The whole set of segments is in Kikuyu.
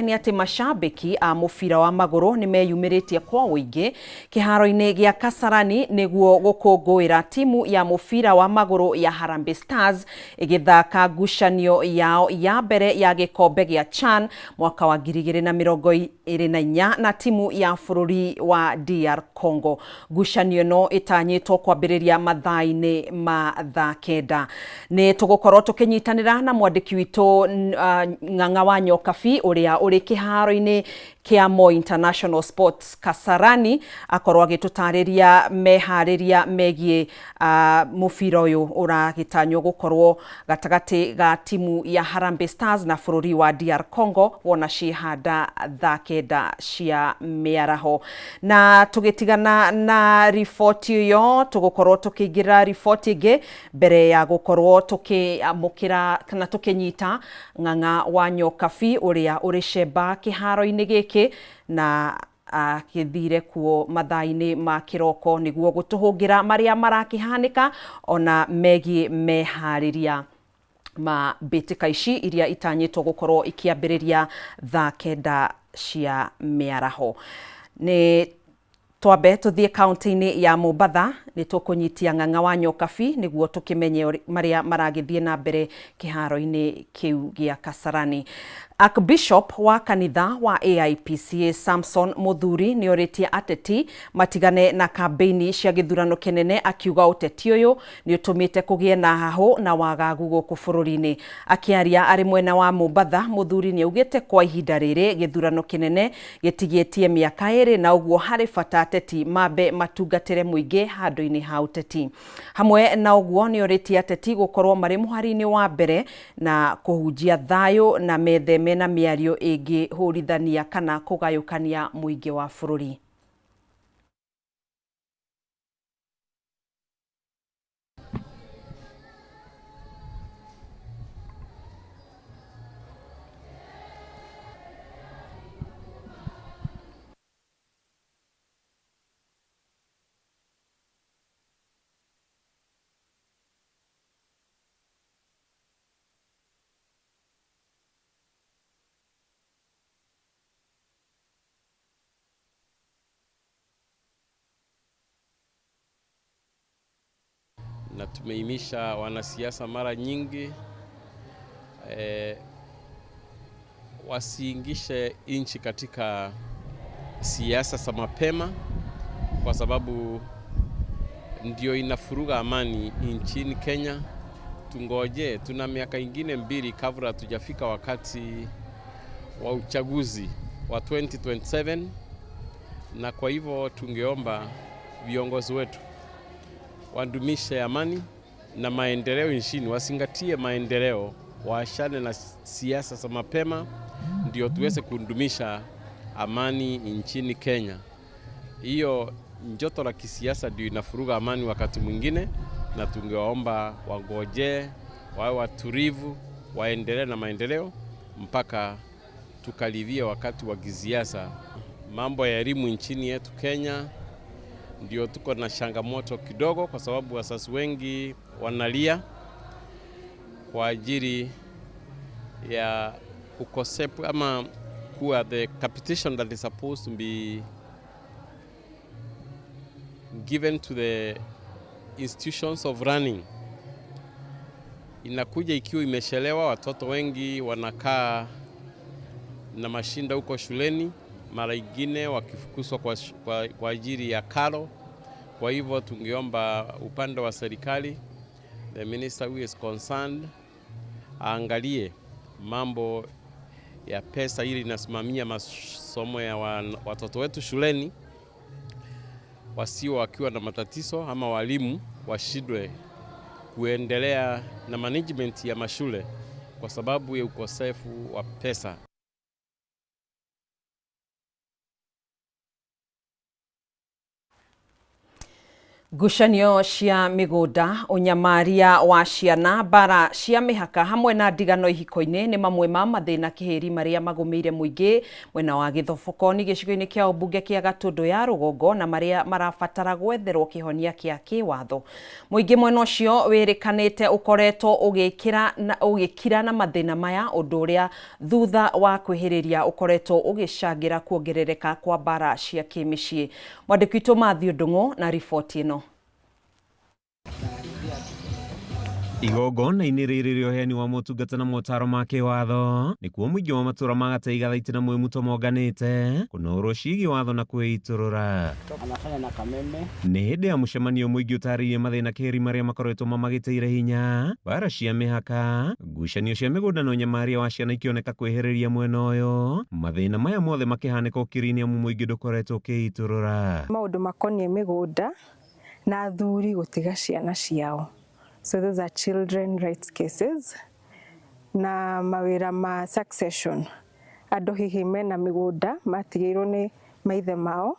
Nĩ atĩ macambĩki a mũbira wa magũrũ nĩ meyumĩrĩtie kwa ũingĩ kĩharo-inĩ gĩa Kasarani nĩguo gũkũngũĩra timu ya mũbira wa magũrũ ya Harambee Stars ĩgĩthaka ngucanio yao ya mbere ya gĩkombe gĩa CHAN mwaka wa 2024 na timu ya bũrũri wa DR Congo. Ngucanio ĩno ĩtanyĩtwo kwambĩrĩria mathaa-inĩ ma thaa 9. Nĩ tũgũkorwo tũkĩnyitanĩra na mwandĩki witũ Ng'ang'a wa Nyokabi ũrĩa ũrĩ kĩharo-inĩ kĩa Moi International Sports Kasarani, akorwo agĩtũtarĩria meharĩria megiĩ mũbira ũyũ ũragĩtanywo gũkorwo gatagatĩ ga timu ya Harambee Stars na bũrũri wa DR Congo wona ciĩhanda thaa 9 cia mĩaraho. Na tũgĩtigana na riboti ĩyo, tũgũkorwo tũkĩingĩra riboti ĩngĩ mbere ya gũkorwo tũkĩamũkĩra kana tũkĩnyita Ng'ang'a wa Nyokabi ũrĩa ũrĩ cemba kĩharo-inĩ gĩkĩ na akĩthire kuo mathaa-inĩ ma kĩroko nĩguo gũtũhũngĩra marĩa marakĩhanĩka ona megiĩ meharĩria ma mbĩtĩka ici iria itanyĩtwo gũkorwo ikĩambĩrĩria thaa 9 cia mĩaraho. Nĩ twambe tũthiĩ kaunti-inĩ ya Mombatha, nĩ tũkũnyitia Ng'ang'a wa Nyokabi nĩguo tũkĩmenye marĩa maragĩthiĩ na mbere kĩharo-inĩ kĩu gĩa Kasarani. Archbishop wa kanitha wa AIPCA Samson Muthuri nĩ orĩtie ateti matigane na kambĩini cia gĩthurano kĩnene, akiuga ũteti ũyũ nĩ ũtũmĩte kũgĩe na hahũ na wagagu gũkũ bũrũri-inĩ. Akĩaria arĩ mwena wa Mombatha, Muthuri nĩ augĩte kwa ihinda rĩrĩ gĩthurano kĩnene gĩtigĩtie mĩaka 2 na ũguo harĩ bata ateti mambe matungatĩre mũingĩ handũ-inĩ ha ũteti. Hamwe na ũguo nĩ orĩtie ateti gũkorwo marĩ mũhari-inĩ wa mbere na kũhunjia thayũ na metheme na mĩario ĩngĩhũrithania kana kũgayũkania mũingĩ wa bũrũri. Na tumeimisha wanasiasa mara nyingi wasiingishe nchi katika siasa za mapema, kwa sababu ndio inafuruga amani nchini Kenya. Tungoje, tuna miaka ingine 2 kabla tujafika wakati wa uchaguzi wa 2027, na kwa hivyo tungeomba viongozi wetu wadumishe amani na maendeleo nchini, wazingatie maendeleo, waachane na siasa za mapema, ndio tuweze kudumisha amani nchini Kenya. Hiyo joto la kisiasa ndio inafuruga amani wakati mwingine, na tungewaomba wangoje, wawe watulivu, waendelee na maendeleo mpaka tukaribia wakati wa kisiasa. Mambo ya elimu nchini yetu Kenya ndio tuko na changamoto kidogo, kwa sababu wazazi wengi wanalia kwa ajili ya ukosefu ama kuwa the capitation that is supposed to be given to the institutions of learning inakuja ikiwa imechelewa. Watoto wengi wanakaa na mashinda huko shuleni, mara ingine wakifukuzwa kwa ajili ya karo. Kwa hivyo tungeomba upande wa serikali, the minister who is concerned, aangalie mambo ya pesa ili inasimamia masomo ya watoto wetu shuleni, wasio wakiwa na matatizo ama walimu washindwe kuendelea na management ya mashule kwa sababu ya ukosefu wa pesa. Ngucanio cia mĩgũnda, ũnyamaria wa ciana, mbara cia mĩhaka hamwe na ndigano ihiko-inĩ nĩ mamwe ma mathĩna kĩhĩri marĩa magũmĩire mũingĩ mwena wa Gĩthobokoni gĩcigo-inĩ kĩa ũmbunge kĩa Gatũndũ ya rũgongo na marĩa marabatara gwetherwo kĩhonia kĩa kĩwatho. Mũingĩ mwena ũcio wĩrĩkanĩte ũkoretwo ũgĩkira na mathĩna maya, ũndũ ũrĩa thutha wa kwĩhĩrĩria ũkoretwo ũgĩcangĩra kuongerereka kwa mbara cia kĩmĩciĩ. Mwandĩki witũ Matthew Ndung'u na riboti ĩno. Igongona-inĩ rĩrĩ rĩa ũheani wa motungata na motaro ma kĩwatho nĩkuo mũingĩ wa matũra ma Gataiga Thaitĩ na Mwĩmuto monganĩte kũnorwo ciĩgiĩ watho na kwĩitũrũra. Anafanya na Kameme. Nĩ hĩndĩ ya mũcemanio mũingĩ ũtarĩirie mathĩna kĩhĩri marĩa makoretwo mamagĩtĩire hinya, mbara cia mĩhaka, ngucanio cia mĩgũnda na ũnyamaria wa ciana ikĩoneka kwĩhĩrĩria mwena ũyũ. Mathĩna maya mothe makĩhanĩka ũkiri-inĩ amu mũingĩ ndũkoretwo ũkĩitũrũra. Maũndũ makoniĩ mĩgũnda na athuri gũtiga ciana ciao. So those are children rights cases. Na mawĩra ma succession. Andũ hihi mena mĩgũnda matigĩirwo nĩ maithe mao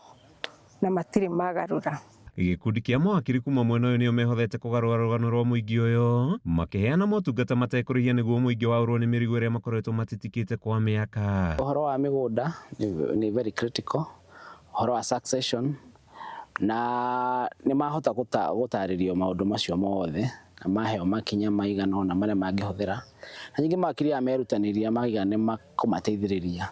na matirĩ magarũra. Gĩkundi kĩa mawakiri kuma mwena ũyũ nĩo mehothete kũgarũra rũgano rwa mũingĩ ũyũ makĩheana motungata matekũrĩhia nĩguo mũingĩ waũrwo nĩ mĩrigo ĩrĩa makoretwo matitikĩte kwa mĩaka. Ũhoro wa mĩgũnda nĩ very critical, ũhoro wa succession, na nĩ mahota gũtarĩrio maũndũ macio mothe na maheo makinya maigana ũna marĩa mangĩhũthĩra, na ningĩ mawakiri aya merutanĩria makaiga nĩ makũmateithĩrĩria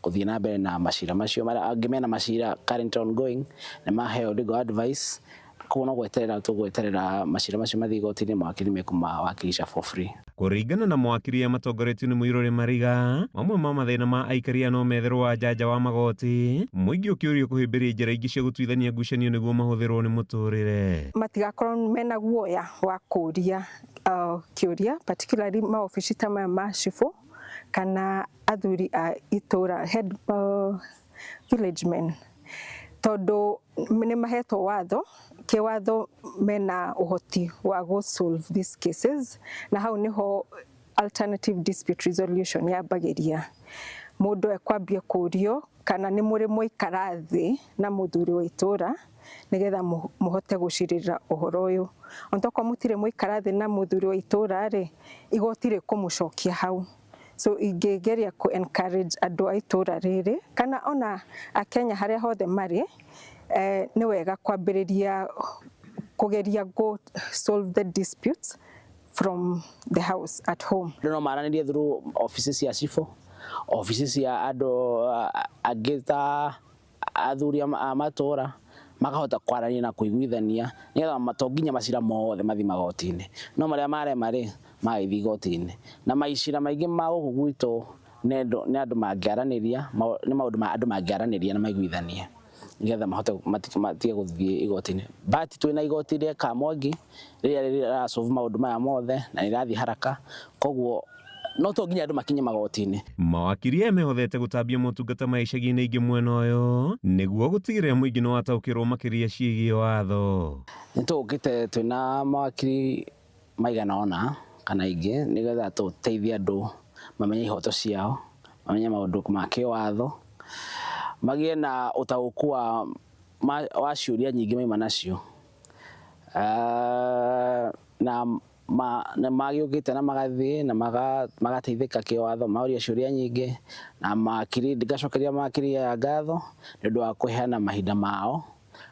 gũthiĩ na mbere na macira macio. Marĩa angĩ mena macira current ongoing nĩ maheo legal advice, koguo no gweterera tũgweterera macira macio mathiĩ igoti-inĩ, mawakiri mekũmawakilisha for free. Kũringana na mawakiri aya matongoretio nĩ Mũirũrĩ Mariga, mamwe ma mathĩna ma aikari aya no metherwo wa njanja wa magoti, mũingĩ ũkĩũrio kũhĩmbĩria njĩra ingĩ cia gũtuithania ngucanio nĩguo mahũthĩrwo nĩ mũtũrĩre. Matigakorwo mena guoya wa kũria kĩũria, particularly maobici ta maya ma cibũ kana athuri a itũra, head village men, tondũ nĩ mahetwo watho kĩwatho mena ũhoti wa gũ solve these cases, na hau niho alternative dispute resolution yambagĩria. Mũndũ ekwambia kũrio kana nĩ mũrĩ mwaikara thĩ na mũthuri wa itũra nĩgetha mũhote gũcirĩra ũhoro ũyũ. Ontokorwo mũtirĩ mwaikara thĩ na mũthuri wa itũra rĩ, igoti rĩkũmũcokia hau. So ingĩgeria kũ encourage andũ a itũra rĩrĩ kana ona akenya harĩa hothe marĩ, nĩ wega kwambĩrĩria kũgeria go solve the disputes from the house at home. Andũ no maranĩrie through offices cia cibũ, offices cia andũ angĩ ta athuri a matũra, makahota kwaranĩria na kũiguithania nĩgetha to nginya macira mothe mathiĩ magoti-inĩ, no marĩa marema rĩ magagĩthiĩ igoti-inĩ. Na macira maingĩ ma gũkũ gwitũ nĩ andũ mangĩaranĩria, nĩ maũndũ ma andũ mangĩaranĩria na maiguithanie nĩgetha mahote matige gũthiĩ igoti-inĩ. But twĩna igoti rĩa Kamwangi rĩrĩa rĩrasolve maũndũ maya mothe na rĩrathiĩ haraka, koguo no to nginya andũ makinye magoti-inĩ. Mawakiri aya mehothete gũtambia motungata ma icagi-inĩ ingĩ mwena ũyũ nĩguo gũtigĩrĩra mũingĩ nĩ wataũkĩrwo makĩria ciĩgiĩ watho. Nĩ tũũkĩte twĩna mawakiri maigana ũna kana ingĩ nĩgetha tũteithie andũ mamenye ihoto ciao, mamenye maũndũ ma kĩwatho, magĩe na ũtaũku wa ciũria nyingĩ maima nacio, na nĩ magĩũkĩte na magathiĩ na magateithĩka kĩwatho, maũria ciũria nyingĩ, na mawakiri, ngacokeria mawakiri aya ngatho nĩ ũndũ wa kũheana mahinda mao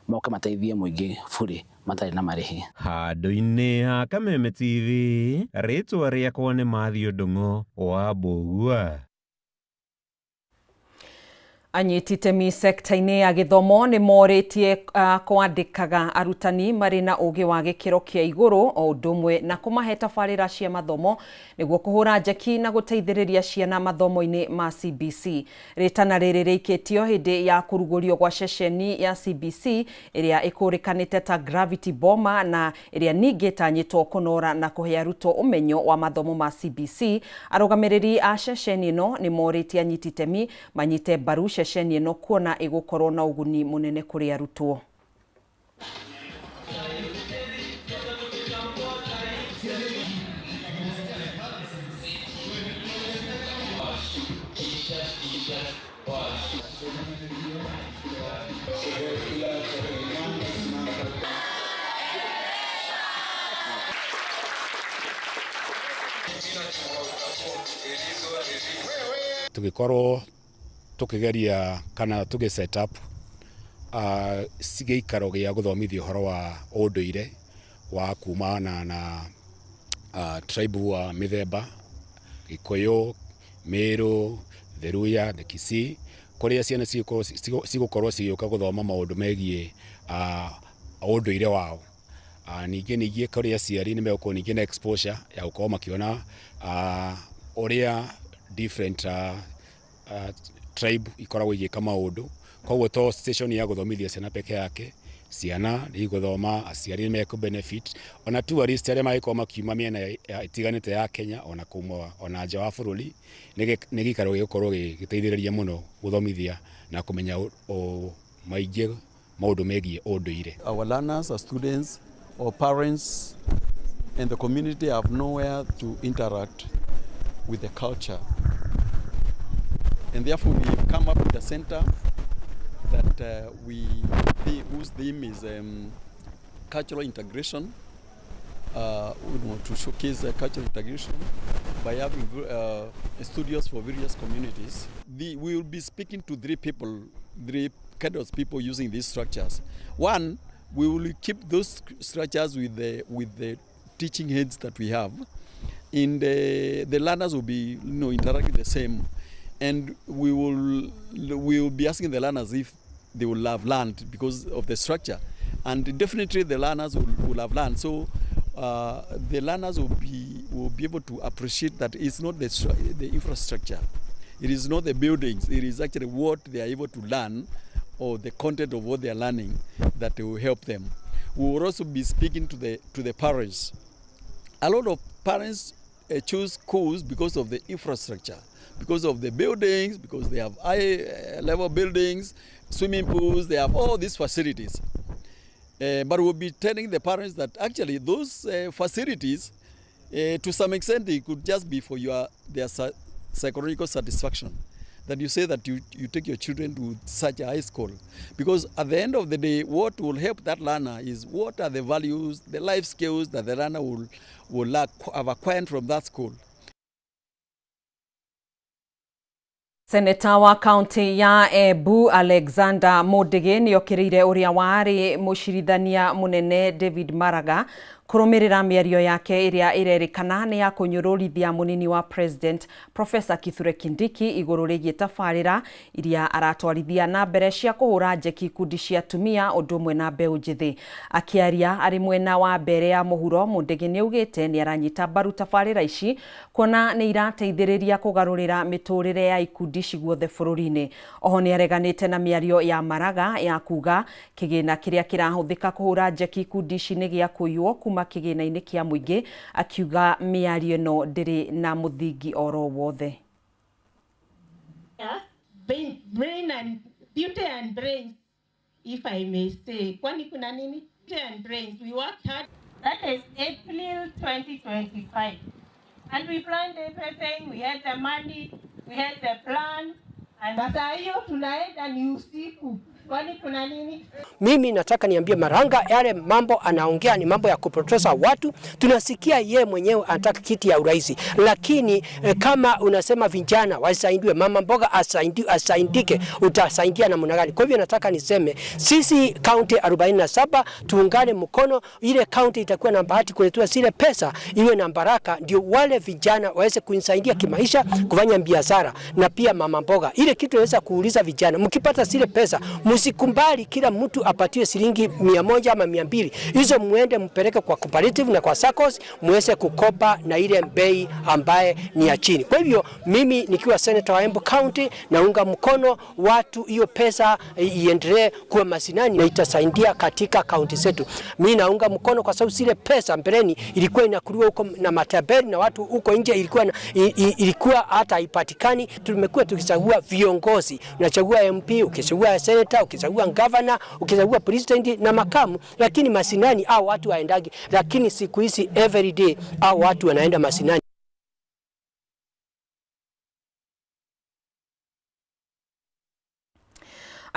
moke mateithie mũingĩ bure matarĩ na marĩhi. Handũ-inĩ ha Kameme TV, rĩtwa rĩakwa nĩ Matthew Ndung'u wa Mbũgua. Anyiti itemi sekta-inĩ ya gĩthomo nĩ morĩtie kwandĩkaga arutani marĩ na ũgĩ wa gĩkĩro kĩa igũrũ o ũndũ ũmwe na kũmahe tabarĩra cia mathomo nĩguo kũhũra njeki na gũteithĩrĩria ciana mathomo-inĩ ma CBC. Rĩtana rĩrĩ rĩikĩtio hĩndĩ ya kũrugũrio gwa ceceni ya CBC ĩrĩa ĩkũrĩkanĩte ta Gravity Bomber na ĩrĩa ningĩ ĩtanyĩtwo kũnora na kũhe arutwo ũmenyo wa mathomo ma CBC. Arũgamĩrĩri a ceceni ĩno nĩ morĩtie anyiti itemi manyite mbaru ceceni ĩno kuona ĩgũkorwo na ũguni mũnene kũrĩ arutwo. Tugikorwo tukigeria kana tugi set up gĩikaro gĩa gũthomithia ũhoro wa ũndũire wa kumana na tribe wa mĩthemba Gĩkũyũ, Meru, the Luhya, the Kisii, kũrĩa ciana cigũkorwo cigĩũka gũthoma maũndũ megiĩ ũndũire wao. Ningĩ kũrĩ aciari nĩ megũkorwo ningĩ na exposure ya gũkorwo makĩona ũrĩa different tribe ikoragwo igĩka maũndũ. Koguo to station ya gũthomithia ciana peke yake, ciana nĩ igũthoma, aciari nĩ mekũ benefit, ona tourist arĩa magĩkorwo makiuma mĩena ĩtiganĩte ya Kenya ona kuma ona nja wa bũrũri, nĩ gĩikaro gĩgũkorwo gĩgĩteithĩrĩria mũno gũthomithia na kũmenya maingĩ maũndũ megiĩ ũndũire. Our learners, our students, or parents and the community have nowhere to interact with the culture. And therefore we have come up with a center that whose theme is cultural integration. We want to showcase cultural integration by having studios for various communities. We will be speaking to three people, three kind of people using these structures. One, we will keep those structures with the teaching heads that we have, and the learners will be interacting the same, and we will be asking the learners if they will have learned because of the structure, and definitely the learners will have learned. So the learners will be able to appreciate that it's not the infrastructure, it is not the buildings, it is actually what they are able to learn, or the content of what they are learning that will help them. We will also be speaking to the parents. A lot of parents choose schools because of the infrastructure, because of the buildings, because they have high level buildings, swimming pools, they have all these facilities. But we'll be telling the parents that actually those facilities, to some extent, they could just be for their psychological satisfaction. That you say that you take your children to such a high school. Because at the end of the day, what will help that learner is what are the values, the life skills that the learner will have acquired from that school. Seneta wa kaunti ya Embu Alexander Mundigi nĩokĩrĩire ũrĩa warĩ mũcirithania mũnene David Maraga kũrũmĩrĩra mĩario yake ĩrĩa ĩrerĩkana nĩ ya kũnyũrũrithia mũnini wa President Professor Kithure Kindiki igũrũ rĩgiĩ tabarĩra iria aratwarithia na mbere cia kũhũra njeki ikundi cia atumia ũndũ ũmwe na mbeũ njĩthĩ. Akĩaria arĩ mwena wa mbere ya mũhuro, Mundigi nĩaugĩte nĩaranyita mbaru tabarĩra ici kuona nĩ irateithĩrĩria kũgarũrĩra mĩtũrĩre ya ikundi ici guothe bũrũri-inĩ. Oho nĩareganĩte na mĩario ya Maraga ya kuga kĩgĩna kĩrĩa kĩrahũthĩka kũhũra njeki ikundi ici nĩ gĩa kũiywo kuma kĩgĩna-inĩ kĩa mũingĩ, akiuga mĩario ĩno ndĩrĩ na mũthingi oro wothe. Brain and beauty and brains, if I may say. Kwani kuna nini? Beauty and brains. We worked hard. That is April 2025. And we planned everything. We had the money, we had the plan. And sasa hiyo tunaenda ni usiku. Kwani kuna nini? Mimi nataka niambie Maranga, yale mambo anaongea ni mambo ya kupotosha watu. Tunasikia ye mwenyewe anataka kiti ya urais, lakini kama unasema vijana wasaidiwe, mama mboga asaidike, utasaidia namna gani? Kwa hivyo nataka niseme sisi kaunti 47 tuungane mkono, ile kaunti itakuwa na bahati kuletewa zile pesa iwe na baraka, ndio wale vijana waweze kuisaidia kimaisha, kufanya biashara na pia mama mboga. Ile kitu naweza kuuliza vijana, mkipata zile pesa msikumbali kila mtu apatiwe shilingi 100 ama 200. Hizo muende mpeleke kwa cooperative na kwa SACCOS muweze kukopa na ile bei ambaye ni ya chini. Kwa hivyo mimi nikiwa senator wa Embu County naunga mkono watu, hiyo pesa iendelee kuwa mashinani na itasaidia katika kaunti zetu. Mimi naunga mkono kwa sababu zile pesa mbeleni ilikuwa inakuliwa huko na mataberi na watu huko nje, ilikuwa hata haipatikani. Tumekuwa tukichagua viongozi, unachagua MP, ukichagua senator, ukichagua governor, ukichagua president na makamu, lakini mashinani au watu waendagi. Lakini siku hizi every day au watu wanaenda mashinani.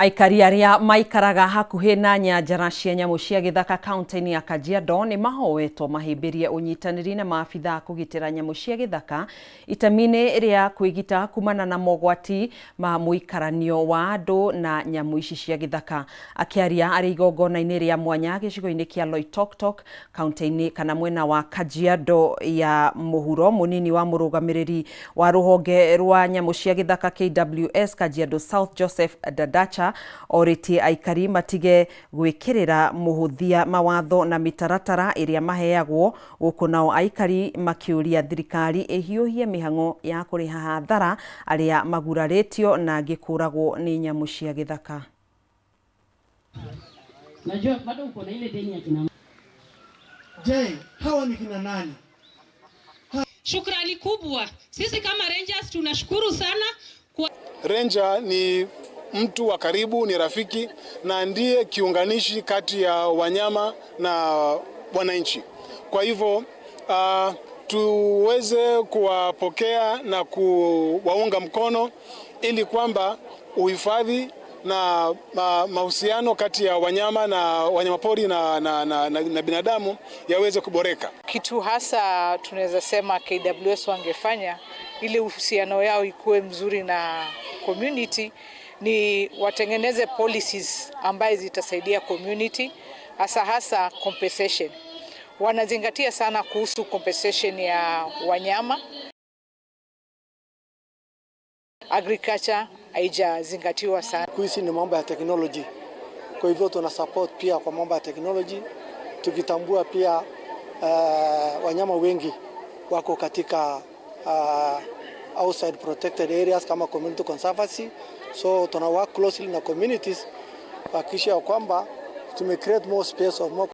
Aikari arĩa maikaraga hakuhĩ na nyanjara cia nyamũ cia gĩthaka kaunti-inĩ ya Kajiado nĩ mahoetwo mahĩmbĩrie ũnyitanĩri na maabitha a kũgitĩra nyamũ cia gĩthaka itemi-inĩ rĩa kwĩgita kumana na mogwati ma mũikaranio wa andũ na nyamũ ici cia gĩthaka. Akĩaria arĩ igongona-inĩ rĩa mwanya gĩcigo-inĩ kĩa Loitoktok kaunti-inĩ kana mwena wa Kajiado ya mũhuro, mũnini wa mũrũgamĩrĩri wa rũhonge rwa nyamũ cia gĩthaka KWS Kajiado South Joseph Dadacha orĩtie aikari matige gwĩkĩrĩra mũhũthia mawatho na mĩtaratara ĩrĩa maheagwo, gũkũ nao aikari makĩũria thirikari ĩhiũhie mĩhang'o ya kũrĩha hathara arĩa magurarĩtio na angĩ kũragwo nĩ nyamũ cia gĩthaka. Najua bado uko na ile deni ya kina. Je, hawa ni kina nani? Shukrani kubwa. Sisi kama Rangers tunashukuru sana kwa... Ranger ni mtu wa karibu, ni rafiki na ndiye kiunganishi kati ya wanyama na wananchi. Kwa hivyo tuweze kuwapokea na kuwaunga mkono ili kwamba uhifadhi na mahusiano kati ya wanyama na wanyamapori na binadamu yaweze kuboreka. Kitu hasa tunaweza sema KWS wangefanya ili uhusiano yao ikuwe mzuri na community ni watengeneze policies ambaye zitasaidia community, hasa hasa compensation. Wanazingatia sana kuhusu compensation ya wanyama. Agriculture haijazingatiwa sana. Kuhisi ni mambo ya technology. Kwa hivyo tuna support pia kwa mambo ya technology, tukitambua pia wanyama wengi wako katika outside protected areas kama community conservancy. So tuna work closely na communities kuhakikisha kwamba tume create more space of more